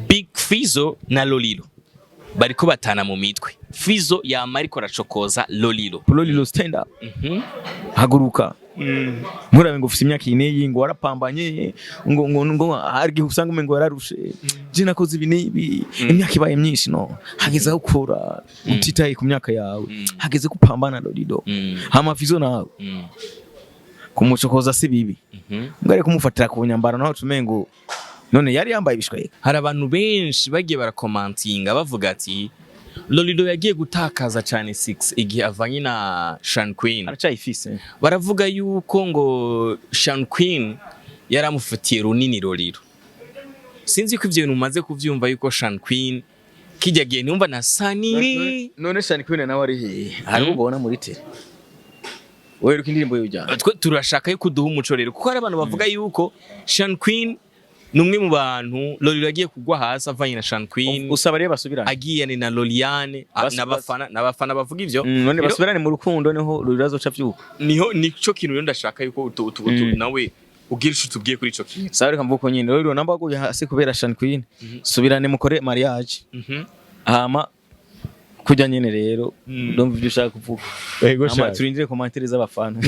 Big Fizzo na Lolilo bariko batana mu mitwe. Fizzo yama ariko aracokoza Lolilo. Lolilo, stand up. Haguruka, nturabe ngo ufise imyaka iyi n'iyi, ngo warapambanye, ngo hari igihe usanga umengo wararushe, je nakoze ibi n'ibi, imyaka ibaye myinshi. No hageze aho ukora utitaye ku myaka yawe, hageze kupambana, Lolilo. Hama Fizzo nawe, kumucokoza si bibi, mbwa ariko kumufatira ku nyambaro naho tumengo none yari yambaye ibishweka. Hari abantu benshi bagiye barakomantinga bavuga ati Lolilo yagiye gutakaza cyane 6 igihe avanye na Shan Queen. Aracayifise. Baravuga yuko ngo Shan Queen yaramufatiye runini Lolilo. Sinzi ko ivyo bintu umaze kuvyumva, yuko Shan Queen kijya gihe ntumva na Saniri. None Shan Queen nawe ari hehe? Hari ubona muri tele weruka indirimbo yujyana? Twe turashaka yuko uduha umuco rero, kuko hari abantu bavuga yuko Shan Queen ni umwe mu bantu Lolilo yagiye kugwa hasi avanye na Shan Queen. Usaba rero basubirane. Agiye ni na Loliane n'abafana bavuga ivyo. None Rero, basubirane mu rukundo, niho Lolilo azoca avyuka. Niho nico kintu rero ndashaka yuko nawe ugira ico utubwiye kuri ico kintu. Sawa, reka mvuko nyine. Lolilo, namba waguye hasi kubera Shan Queen, subirane mukore mariage. Hama kujya nyine rero, ndumva ibyo ushaka kuvuga. Yego. Hama turindire commentaire z'abafana.